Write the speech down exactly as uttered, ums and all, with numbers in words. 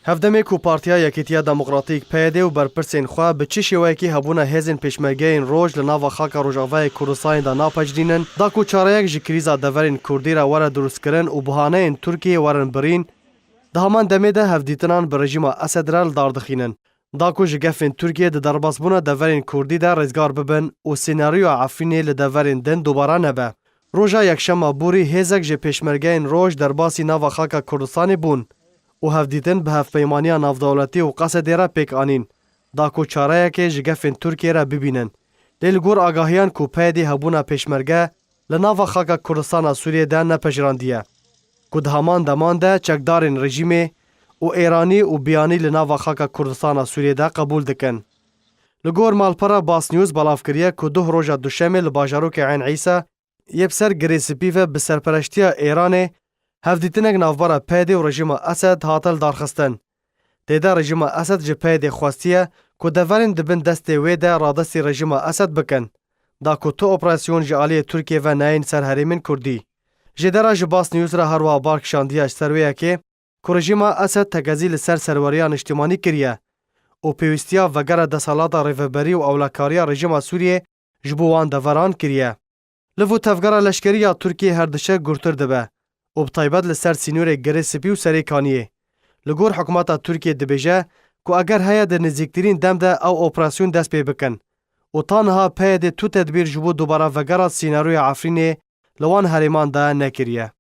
Hevdemê ku Partiya Yekîtiya Demokratîk, P Y D, û berpirsên xwe bi çi şêweyekî hebûna hêzên pêşmergeyên roj li nava xaka Rojavayê Kurdistanê de napejirînin, da ku çareyek ji krîza deverên Kurdî re were dirustkirin û buhaneyên Tirkiyê werin birîn, di heman demê de hevdîtinan bi rejîma Esed re li dar dixînin. Da ku ji gefên Tirkiyê di derbasbûna deverên Kurdî de rêzgar bibin û senaryoya Efrînê li deverên din dubara nebe. Roja Yekşema borî hêzek ji pêşmergeyên roj derbasî nava xaka Kurdistanê bûn û hevdîtin bi Hevpeymaniya Navdewletî û Qesedê re pêk anîn, da ku çareyekê ji gefên Tirkiyê re bibînin. Lê li gor agahiyan ku P Y D hebûna pêşmerge li nava xaka Kurdistana Sûriyê de nepejirandiye, ku di heman deman de çekdarên rejîmê û Êranî û biyanî li nava xaka Kurdistana Sûriyê de qebûl dikin. Li gor malpera Bas News belav kiriye ku duh roja Duşemê li bajarokê Eyn Îsa yê bi ser Girê Spî ve bi serpereştiya Êranê hevdîtinek navbera P Y D û rejîma Esed hate lidarxistin. Tê de rejîma Esed ji P Y D xwestiye ku deverên di bin destê wê de radestî rejîma Esed bikin, da ku tu operasyon ji aliyê Tirkiyê ve neyên ser herêmên Kurdî. Jêdera ji Bas News re her wiha bar kişandiye ji ser wê yekê ku rejîma Esed tekezî li ser serweriya niştimanî kiriye û pêwîstiya vegera desthilata rêveberî û ewlekariya rejîma Sûriyê ji bo wan deveran kiriye. Liv û tevgera leşkerî ya Tirkiyê her diçe gurtir dibe û bi taybet li ser sînorê Girê Spî û Serê Kaniyê. Li gor hikûmeta Tirkiyê dibêje ku eger heye di nêzîktirîn dem de ew operasyon dest pê bikin û ta niha P Y D tu tedbîr ji bo dubara vegera sînaroya Efrînê li wan herêman de nekiriye.